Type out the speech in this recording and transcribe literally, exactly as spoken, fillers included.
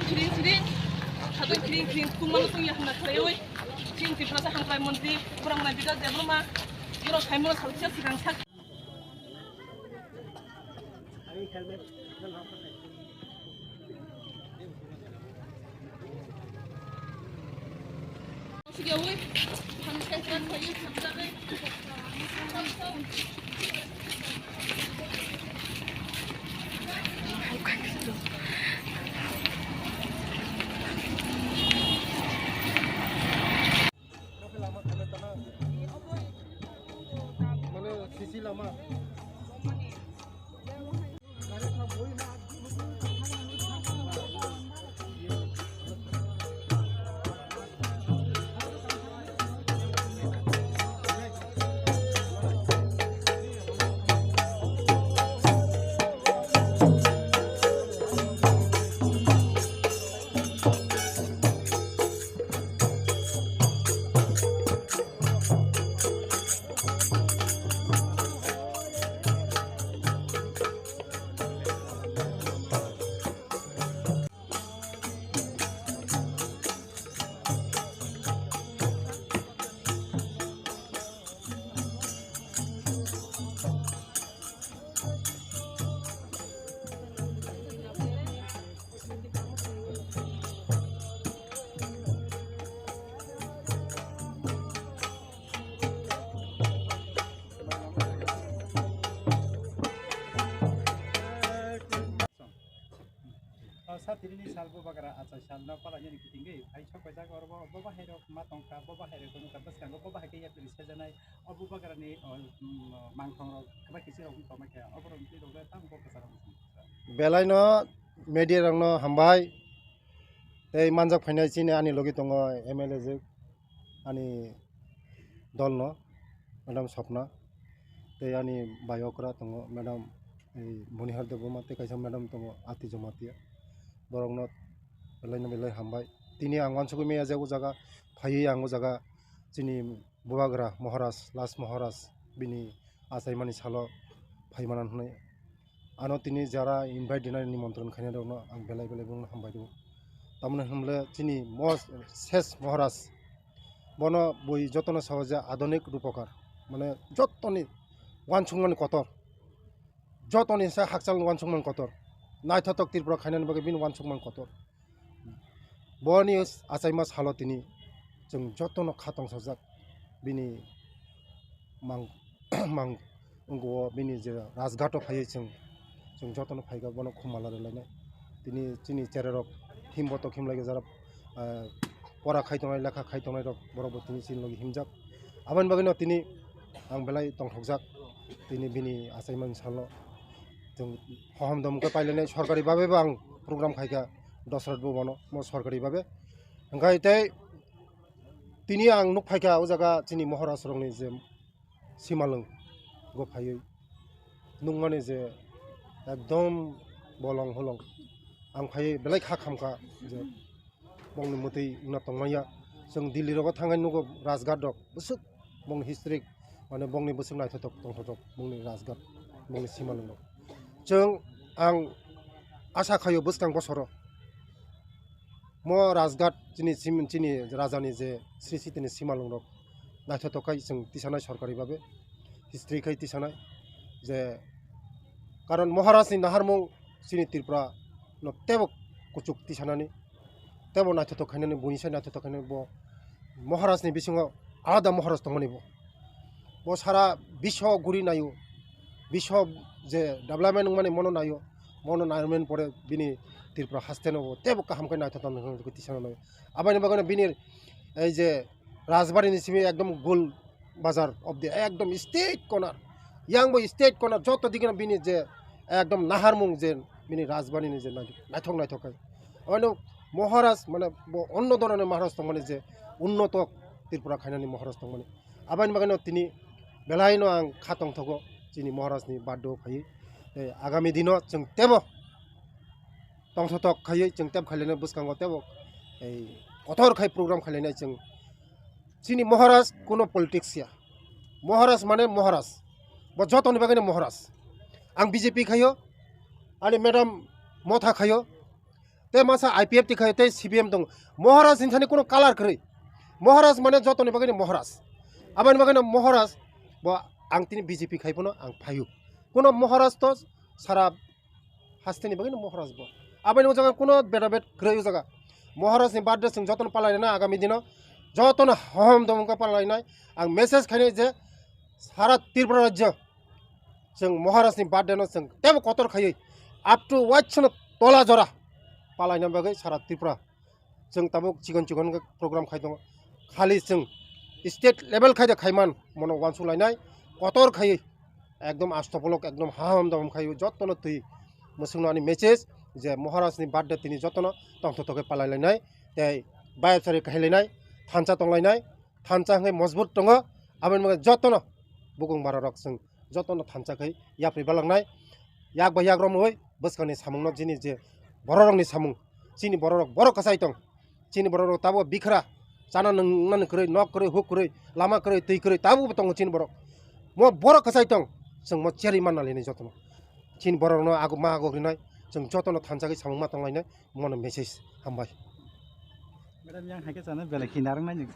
Kring kring, sakha kring kring, kungma no tungya hwnna khlaiwi, chini Tiprasa Hamkrai Montri, Kwrwng Nai Bikas Debbarma, borok phaimano salsa swkang sak. Mane sisi lama. O satiri ni sal bubagra achai sal no palainani kitingwi phai sok paijak oro bo, bo bahai rok ma tongkha, bo bahai rok tongkha bwskango, bo bahai khe yapri sejanai o bubagra ni, o, um, mangthong rok kwbaikichi rok wng tongmai kha, oborok ni twi rok le tamo bo kwcharo wng tongkha. Belai no media rok no hambai tei manjak phainai chini ani logi tongo M L A jwk. Ani dolno, Madam Swapna, tei ani bai okra tongo, Madam, ei, Monihar Debbarma, tei kaisa Madam tongo, Ati Jamatia. Borokno belaino belai hambai. Tini ang uansugwi maya je o jaga phaiwi ang o jaga chini Bubagra Maharaj, Last Maharaj, bini achaimani salo phaimana hwnwi. Ano tini jara invite rinai nimontron khainai rokno ang belai belai bongno hambai rwo. Tamoni hwnle chini mos-, ses Maharaj bono bui jotono sao je adonik rupokar, mane jotoni uansukmani kotor, jotoni se hakchal uansukmani kotor, naithotok Tripura khainani bagwi bini uansukmani kotor. Boni achaima salo tini chwng jotono kha tongsajak bini mang, mang wngkho bini je Rajghat o phaiwi chwng, chwng jotono phaikha bono khumala rwlainai. Tini chini chererok himbotok himlai jara, ah, pora khai tongnai, lekha khai tongnai rok borok bo tini chini logi himjak. Aboni bagwino tini ang belai tongthokjak tini bini achaimani salo. Chwng hohom dom khe pailainai sorkari babe bo ang program khaikha Dosrat bhabono mo sorkari babe. Hwnkhe tei tini ang nuk phaikha o jaga chini Maharaj rokni je simalwng go phaiwi nukmani je ekdom bolong holong ang phaiwi belai kha khamkha je bongni mwtwi wngna tongmanya. Chwng Delhi rogo thangwi nugo Rajghat rok bwswk bongni history, mane bongni bwswk naithotok tongthotok bongni Rajghat, bongni simalwng rok. Chwng ang asa khaio bwskang bosoro mo Rajghat chini sim-, chini rajani je sri sitini simalwng rok naithotok khai chwng tisanai sorkari babe history khai tisanai je karon Maharajni naharmung chini Tripura no tebo kuchuk tisanani tebo naithotok khainani, buini sai naithotok khainani bo Maharajni bisingo alada Maharaj tongmani bo. Bo sara biswo guri naio, biswo je development wngmani mono naio, mono naimani pore bini Tripura hasteno bo tebo kaham khe naithotok naithotok khe tisana naio. Aboni bagwino bini ei je Rajbari ni simi ekdom gul bazar of the ekdom state corner. Yang bo state corner joto dikeno bini je ekdom naharmung je bini Rajbari ni je naithok naithok khai. Oino Maharaj mane bo onno dhoroner Maharaj tongmani je unnoto Tripura khainani Maharaj tongmani. Aboni bagwino tini belaino ang kha tongthogo chini Maharaj ni birthday o phaiwi. Tei agami dino chwng tebo tongthotok khaiwi chwng tebo khailainai bwskango tebo ei kotor khai program khailainai chwng. Chini Maharaj kuno politics ya. Maharaj mane Maharaj. Bo jotoni bagwino Maharaj. Ang B J P khaio, ani madam Motha khaio, tei masa I P F T khaio, tei C P M tongo. Maharaj ni thani kuno color kwrwi. Maharaj mane jotoni bagwino Maharaj. Aboni bagwino Maharaj bo ang tini B J P khai phano ang phaio. Kuno Maharaj to sara hasteni bagwino Maharaj bo. Aboni o jaga kuno bedabed kwrwi o jaga. Maharaj ni birthday chwng jotono palainai agami dino. Jotono hom domungkha palainai. Ang message khainai je sara Tripura rajyo chwng Maharaj ni birthday no chwng tebo kotor khaiwi up to waisano tola jora palaina bagwi sara Tripura chwng tabuk chikon chikon khe program khai tongo. Khali chwng state level khai de khaiman mono wansuk lainai kotor khaiwi ekdom astopolok ekdom haham daham khaiwi jotono twi mwswkno ani message je Maharaj ni birthday tini jotono tongthotok khe palai lainai tei bayapsari khai lainai thansa tong lainai thansa hwnkhe mojbut tongo aboni bagwi jotono bukung bara rok chwng jotono thansa khai yapri balangnai yak bai yak romwi bwskangni samungno chini je bororokni samung chini bororok borok kwchai tong chini bororok tabuk bikhra chana nung nani kwrwi nok kwrwi huk kwrwi lama kwrwi twi kwrwi tabuk bo tongo chini borok mo borok kwchai tong chwng mo cherwi manna lini jotono chini borokno ago ma agok rinai chwng jotono thansa khai samung ma tong lainai mono message hambai. Madam, yang hai khe chana belai khi narwknai ni.